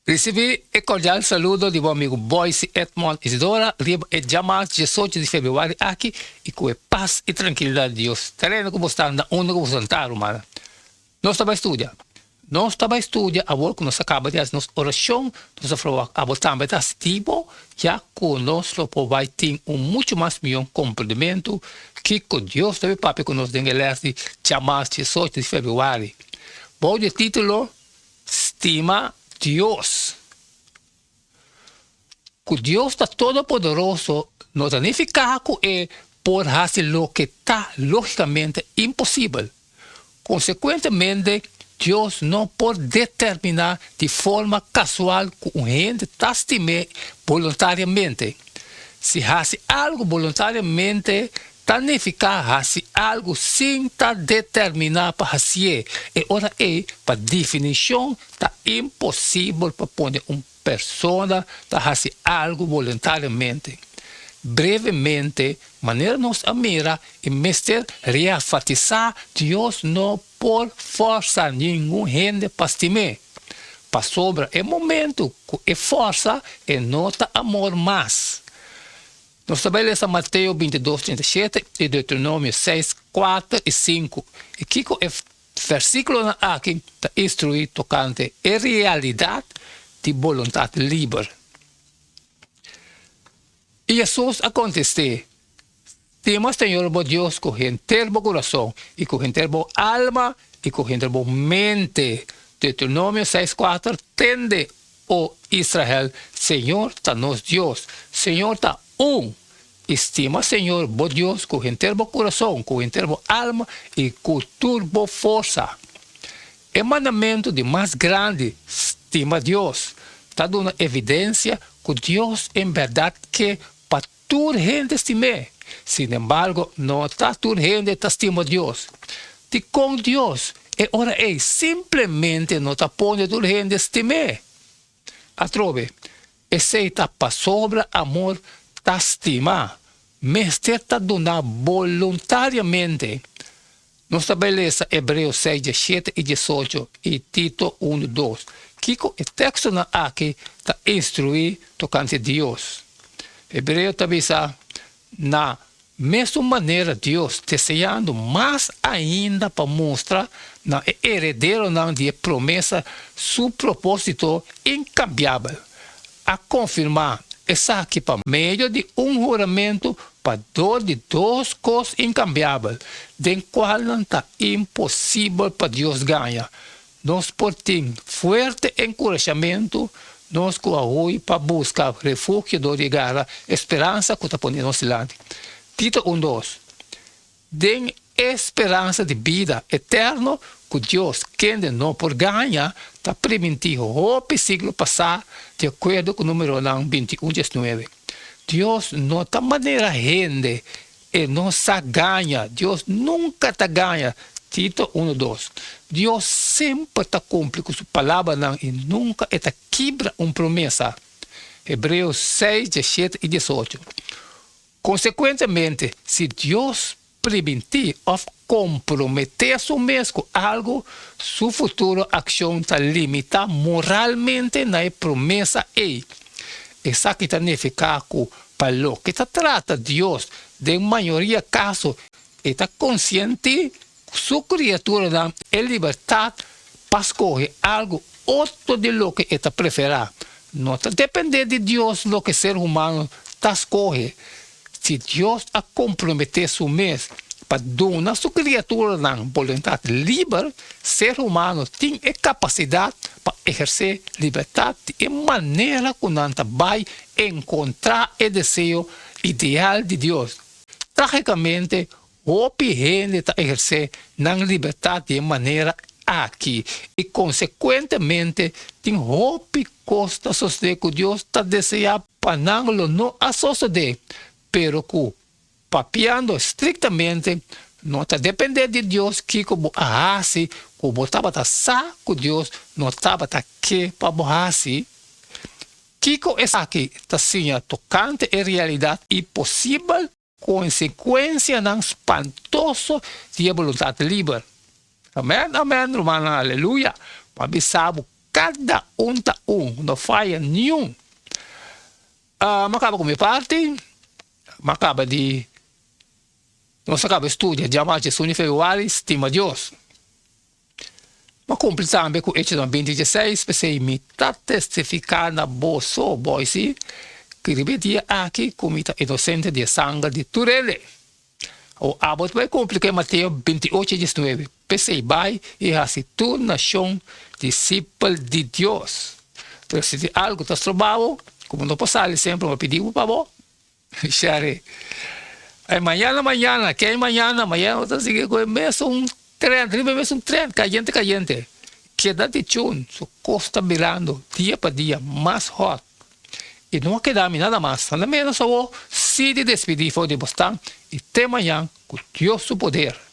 Risibí e kordial saludo di bo amigu Boyce Edmond Isidora riba e djamars diesocho di febrüari aki i ku e pas i trankilidat di Dios ta reina ku bo sta na unda ku bo sentá, rumannan. Nos ta bai studia. Nos ta bai studia awor ku nos a kaba di hasi nos orashon, nos a proba abo tambe ta hasi bo, ya ku nos lo por bai tin un muchu mas mihó komprendimentu kiko Dios ta bai papia ku nos den e lès di djamars diesocho di febrüari bou di e título Stima Dios. Ku Dios ta todopoderoso no ta nifiká ku e por hasi loke ta lógikamente imposibel. Konsekuentemente, Dios no por determiná di forma kasual ku un hende ta stim'é boluntariamente. Si hasi algu boluntariamente ta nifiká hasi algu sin ta determiná pa hasié, e ora ei pa definishon ta imposibel pa pone un persona ta hasi algu boluntariamente. Brevemente, manera nos a mira i mester reafatisá, Dios no por fòrsa ningun hende pa stim'é, pasobra e momentu ku e fòrsa e no ta amor mas. Nos ta bai lesa Mateo bintidos 37 i Deuteronomio seis, kuater i sinku i kiko e Versíkulonan aki ta instruí tokante e realidat di boluntat liber. I Hesus a kontest'é, Stima Señor bo Dios ku henter bo kurason i ku henter bo alma i ku henter bo mente. Deuteronomio seis kuater, Tende, o Israel, Señor ta nos Dios, Señor ta un. I stima Señor bo Dios ku henter bo kurason, ku henter bo alma i ku tur bo forsa. E mandamentu di mas grandi, stima Dios, ta duna evidensia ku Dios en bèrdat ke pa tur hende stim'é. Sinembargo, no ta tur hende ta stima Dios. Dikon Dios e ora ei simplemente no ta pone tur hende stim'é? Atrobe, esei ta pasobra amor ta stima, mester ta duna boluntariamente. Nos ta bai lesa Hebreo seis diesshete i diesocho i Tito unu dos. Kiko e tekstonan aki ta instruí tokante Dios? Hebreo ta bisa, Na mesun manera Dios deseando mas ainda pa mustra na e herederonan di e promesa su propósito inkambiabel, a konfirmá esaki pa medio di un huramentu pa dor di dos kos inkambiabel, den kualnan ta imposibel pa Dios gaña. Nos por tin fuerte enkurashamentu, nos ku a hui pa buska refugio dor di gara e speransa ku ta pone nos dilanti. Tito un dos, Den e speransa di bida eterno ku Dios, kende no por gaña, ta primintí hopi siglo pasá, di akuerdo ku Numeronan 21 diesnuebe. Dios no ta manera hende, E no sa gaña. Dios nunka ta gaña. Tito unu dos. Dios semper ta kumpli ku su palabranan i nunka e ta kibra un promesa. Hebreo seis, diesshete i diesocho. Konsekuentemente, si Dios primintí òf komprometé su mes ku algu, su futuro akshon ta limitá moralmente na e promesa ei. Esaki ta nifiká ku pa loke ta trata Dios, den mayoria kaso e ta konsientí ku su kriaturanan e libertat pa skohe algu otro di loke e ta preferá. No ta dependé di Dios loke ser humano ta skohe. Si Dios a komprometé su mes pa duna su kriaturanan boluntat liber, ser humano tin e kapasidat pa ehersé libertat di e manera ku nan ta bai enkontrá e deseo ideal di Dios. Trágikamente, hopi hende ta ehersé nan libertat di e manera aki i konsekuentemente tin hopi kos ta sosodé ku Dios ta deseá pa nan lo no a sosodé, pero ku, papiando estriktamente, no ta dependé di Dios kiko bo a hasi ku bo tabata sa ku Dios no tabata ke pa bo hasi. Kiko esaki ta siña tokante e realidat i posibel Konsekuensianan spantoso di e boluntat liber. Amen, amen, rumannan, aleluya. Bo a bisa bo Kada un ta un, no faya niun. Uh, m'a kaba ku mi parti, m'a kaba di nos a kaba studia djamá 11 di febrüari, Stima Dios. M'a kumpli tambe ku Echonan 20 16, p'esei mi ta testifiká na boso, boisi, ku riba e dia aki ku mi ta inosente di e sanger di tur hende. Awor abo ta bai kumpli ku e Mateo 28 19, P'esei bai i hasi tur nashon disipel di Dios. Pero si tin algu ta stroba bo, ku bo no por sali semper, mi a pidi bo pa bo share. Ay mañana mañana, ke mañana, mañana bo ta sigui ku e mesun trend, riba e mesun trend, kayente kayente. Keda di chun, su kos ta birando dia pa dia mas hot. I no a keda mi nada mas, nada menos awor si di despidi for di bo stan i te mañan ku Dios su poder.